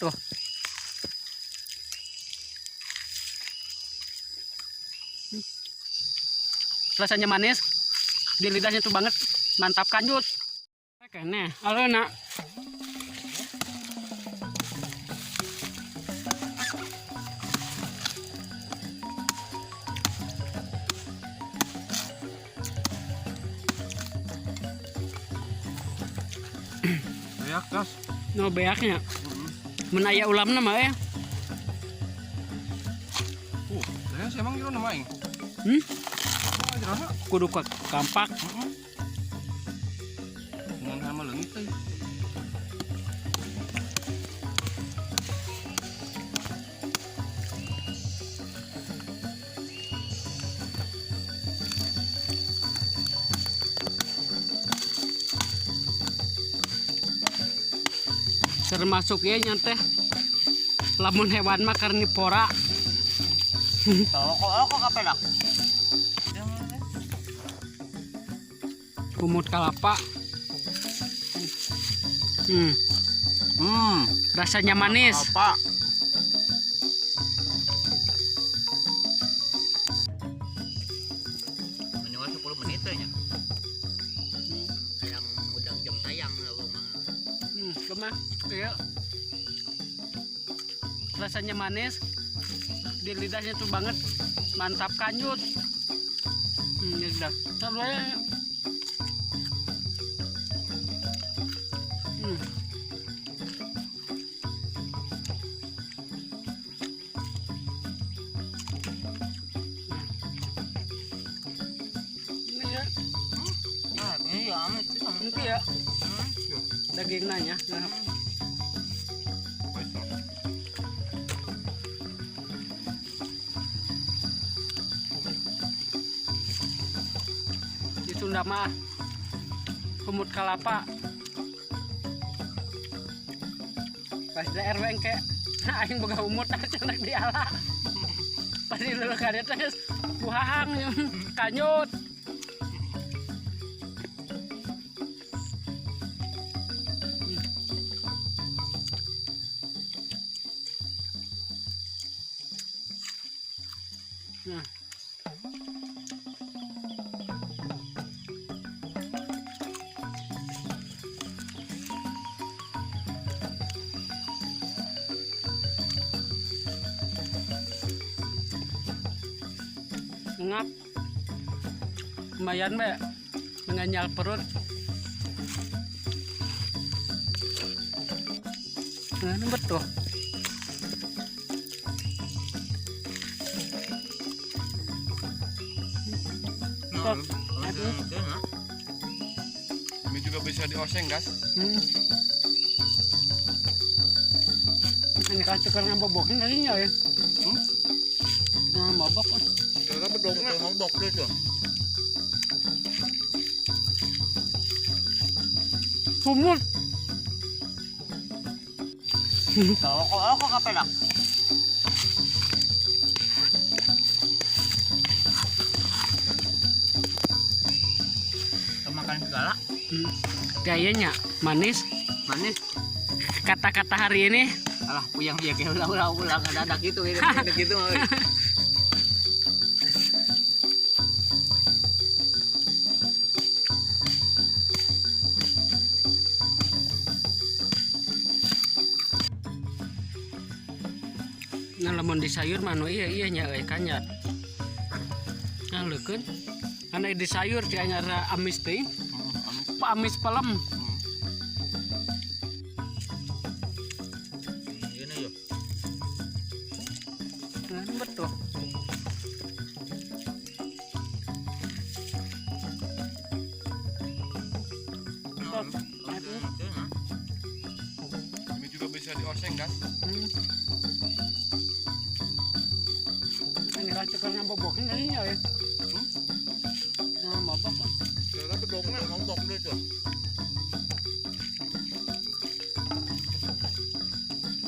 Tuh. Rasanya manis. Di lidahnya tuh banget. Mantap kanjut. Oke, nih. Halo, nak. Beak, gas. No beaknya. Mun aya ulamna mah ya. Saya sih emang jero nama aing. Hmm? Oh, jerona. Kudu ke kampak. Heeh. Ngan sama leungit teh. Termasuk ya nyanteh. Lamun hewan mah karnivora. Rokok rokok apa dak? Lumut kalapa. Rasanya manis. Apa? Minimal 10 menit nya. Yang udah jam tayang lah mah. Lemah. Iya. Rasanya manis. Di lidahnya tuh banget. Mantap kanjut. Ya sudah. Terus ya. Ini ya, Nah, ini ya amis pisan. ini ya. Daging nanya. Nah. Di Sunda mah lumut kalapa. Pas di RW engke aing boga umut cenah diala. Pas di leuleuk ka dieu teh buhahang kanyut. Nah. Ngap. Lumayan, Mbak. Menganyal perut. Nah, ini betul. Ini juga bisa dioseng, gas. Ini kan sekarang boboknya tadinya ya. Nah, mabok. Ternyata bedokna. Ngobok deh tuh. Sumur. Rokok rokok apa dak? Makan segala. Gayanya manis. Manis. Kata-kata hari ini. Alah, puyang ya kayak ulang-ulang ulang ada gitu gitu gitu. Nah, lamun di sayur mah nu iya iya nya euy kanyat. Nah, leukeun. Anu di sayur teh nya amis teh. Amis pelem. Ini yo. Nah, betul. Ini juga bisa dioseng, gas. Ini kan sekarang boboknya tadinya ya. Nah, mabok. Ternyata bedokna. Ngobok deh tuh.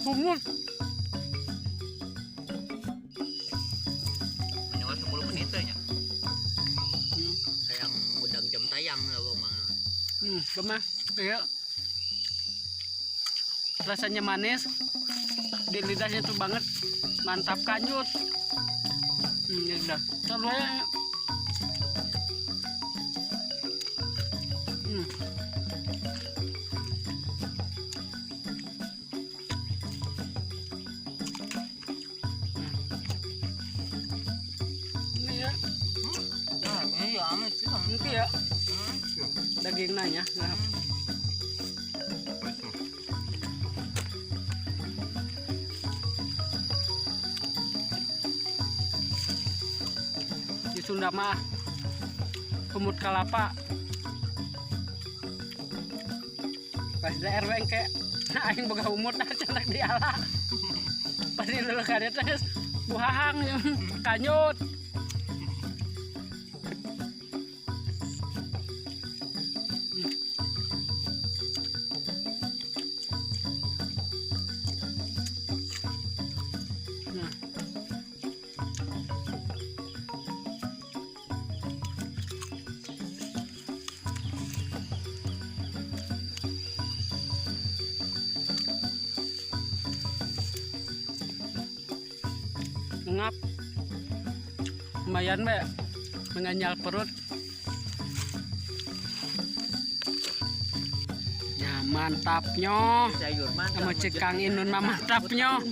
Sumur. Minimal 10 menit nya. Yang udah jam tayang lah mah. Lemah. Iya. Rasanya manis. Di lidahnya tuh banget. Mantap kanjut. Ya udah. Terus Ini ya. Nah, iya amis sih. Ini ya. Daging nanya. Nah. Di Sunda mah kumut kalapa. Pas di RW engke aing boga umut cenah diala. Pas di leuleuk ka dieu teh buhahang kanyut. Nah. Ngap lumayan be mengenyal perut ya, mantapnya Sayur mah sama cek Kang Inun mah mantapnya.